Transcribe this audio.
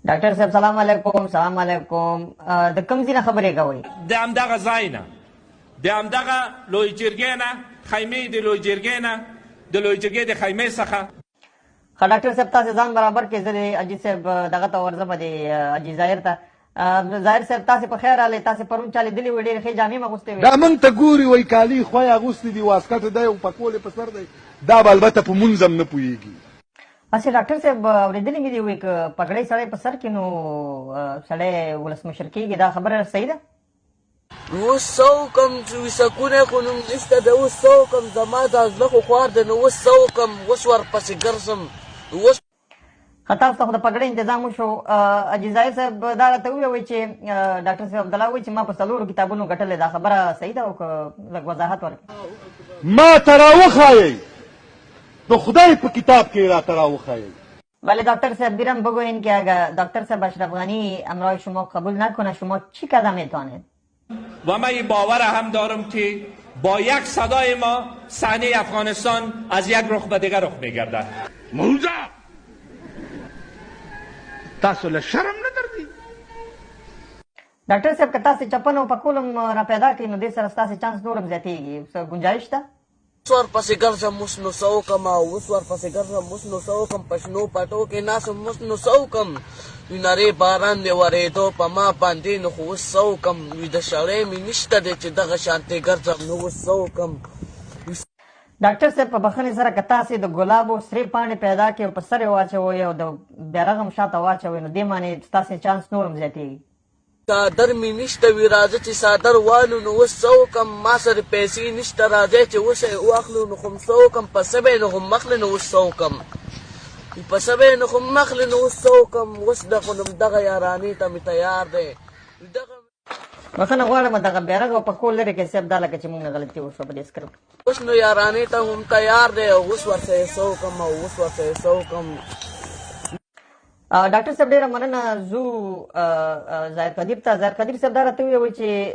ډاکټر صاحب سلام علیکم. سلام علیکم. د کوم ځای نه خبرې کوئ؟ د همدغه ځای نه، د همدغه لوی جرګې نه، خیمې د لوی جرګې نه، د لوی جرګې د خیمې څخه. ښه ډاکټر صاحب، تاسې ځان برابر کړئ، زه د حاجي صاحب دغه ته ورځم، د حاجي ظاهر ته. ظاهر صاحب، تاسې په خیر راغلئ. تاسې پرون چا لیدلي وئ، ډېرې ښې جامې مو اغوستې وې. دا مونږ ته ګوري، وایي کالي خوی اغوستي دي، واسکټ دی او پکولې په سر دی، دا به البته په مونځ هم نه پوهېږي. هسې ډاکټر صاحب، اورېدلي مې دي، وایي که پګړۍ سړی په سر کړي نو سړی ولسمشر کېږي، دا خبره صحیح ده؟ اوس څه وکم چې ویسکونه خو نوم نشته دی، اوس څه وکم؟ زما دا زړه خو خوار دی، نو اوس څه وکم؟ اوس ورپسې ګرځم اوس. ښه، تاسو ته خو د پګړۍ انتظام وشو. حاجي ظاهر صاحب، دا راته ووایئ چې ډاکټر صاحب عبدالله وایي چې ما په څلورو کتابونو ګټلې، دا خبره صحیح ده او که لږ وضاحت ورکړئ؟ ما ته راوښایئ، د خدای په کتاب کې یې راته راوښایئ. بله دکتر صاحب، بیرم بگوین که اگر دکتر صاحب اشرف غنی امرای شما قبول نکنه، شما چی کده میتونید؟ و من این باور هم دارم که با یک صدای ما صحنه افغانستان از یک رخ به دیگر رخ میگردد. موزه تاسو له شرم نه درځي. ډاکټر صاحب، که تاسې چپن او پکول هم را پیدا کړئ نو دې سره ستاسې چانس نور هم زیاتېږي، څه ګنجایش شته؟ اوس ورپسې ګرځم اوس نو څه وکم، اوس ورپسې ګرځم اوس نو څه وکم، په شنو پټو کې ناست یم اوس نو څه وکم، وي نری باران دی ورېدو په ما باندې نو خو اوس څه وکم، وي د شړۍ مې نشته دی چې دغه شانتې ګرځم نو اوس څه وکم. ډاکټر صاحب، په بخښنې سره، که تاسې د ګلابو سرې پاڼې پیدا کړئ او په سر یې واچوئ او د بیرغ هم شاته واچوئ نو دې معنې ستاسې چانس نور هم زیاتېږي. څادر مې نشته وي راځه چې څادر والو نو اوس څه وکم، ما سره پیسې نشته راځی چې اوس یې واخلو نو خو څه وکم، په څه به یې نو هم اخلې نو اوس څه وکم، په څه به یې نو هم اخلې نو اوس څه وکم، اوس د خو نوم دغه یارانې ته مې تیار دی دغه. بخښنه غواړم، دغه بیرغ او پکول لرې کړئ صاحب، دا لکه چې مونږ نه غلطي وشوه په دې سکرپټ. اوس نو یارانې ته هم تیار دی او اوس ورسره یې څه وکم او اوس ورسره یې څه وکم. ډاکټر صاحب، ډیره مننه. زو ظاهر قدیر ته. ظاهر قدیر صاحب، دا راته ووایئ چې